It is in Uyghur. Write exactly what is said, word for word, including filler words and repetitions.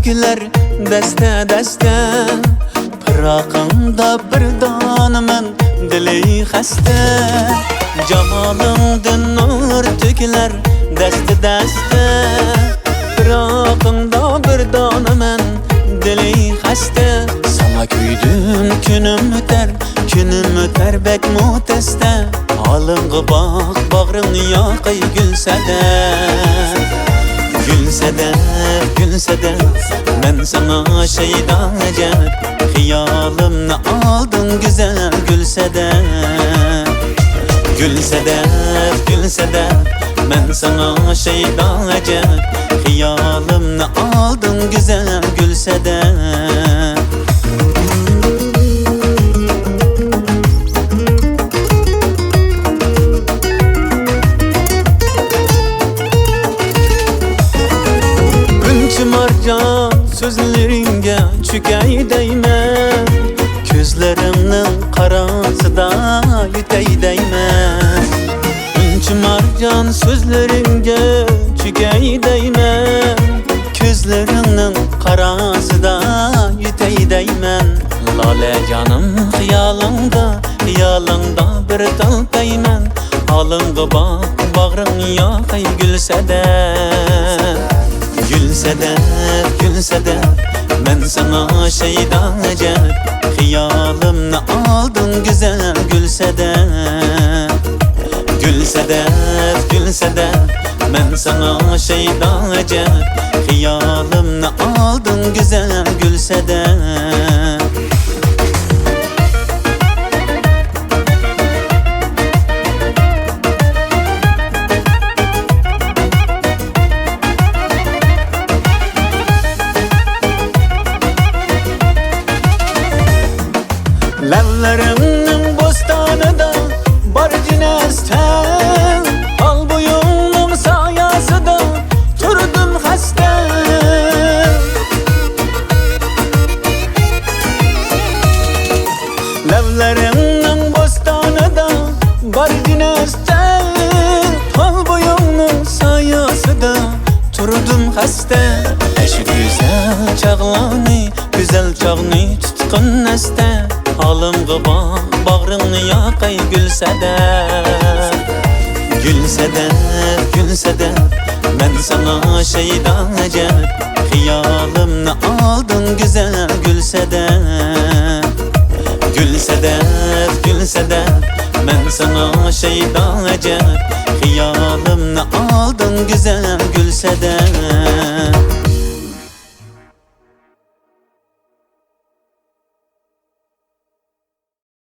كۈلەر دەستە-دەستە، پىراقىڭدا بىر دانىمەن دىلى خەستە. جامالىڭدىن نۇر تۆكۈلەر دەستە-دەستە، پىراقىڭدا بىر دانىمەن دىلى خەستە. ساڭا كۆيدۈم كۈنۈم ئۆتەر، كۈنۈم ئۆتەر بەكمۇ تەستە. ھالىڭغا باق، باغرىڭنى ياقاي گۈلسەدە. گۈلسەدە، گۈلسەدە، مەن ساڭا شەيدا ئەجەب، خىيالىمنى ئالدىڭ گۈزەل گۈلسەدە. گۈلسەدە، گۈلسەدە، مەن ساڭا شەيدا ئەجەب، خىيالىمنى ئالدىڭ گۈزەل گۈلسەدە. ئۈنچە مارجان سۆزلىرىڭگە چۆكەي دەيمەن، كۆزلىرىڭنىڭ قاراسىدا يۆتەي دەيمەن. ئۈنچە مارجان سۆزلىرىڭگە چۆكەي دەيمەن، كۆزلىرىڭنىڭ قاراسىدا يۆتەي دەيمەن. لالە جانىم خىيالىڭدا، خىيالىڭدا بىر تالپايمەن. ھالىڭغا باق، باغرىڭ ياقاي گۈلسەدە. گۈلسەدە، گۈلسەدە، مەن ساڭا شەيدا ئەجەب، خىيالىمنى ئالدىڭ گۈزەل گۈلسەدە. گۈلسەدەپ، گۈلسەدەپ، مەن ساڭا شەيدا ئەجەب، خىيالىمنى ئالدىڭ گۈزەل گۈلسەدەپ. لەۋلىرىڭنىڭ بوستانىدا بار جىنەستە، تال بويۇڭنىڭ ساياسىدا تۇردۇم خەستە. لەۋلىرىڭنىڭ بوستانىدا بار جىنەستە، تال بويۇڭنىڭ ساياسىدا تۇردۇم خەستە. ئەشۇ گۈزەل چاغلارنى، گۈزەل چاغنى تۇتقىن ئەستە، ھالىمغا باق، باغرىڭنى ياقاي گۈلسەدە. گۈلسەدە، گۈلسەدە، مەن ساڭا شەيدا ئەجەب، خىيالىمنى ئالدىڭ گۈزەل گۈلسەدە. گۈلسەدە، گۈلسەدە، مەن ساڭا شەيدا ئەجەب، خىيالىمنى ئالدىڭ گۈزەل گۈلسەدە.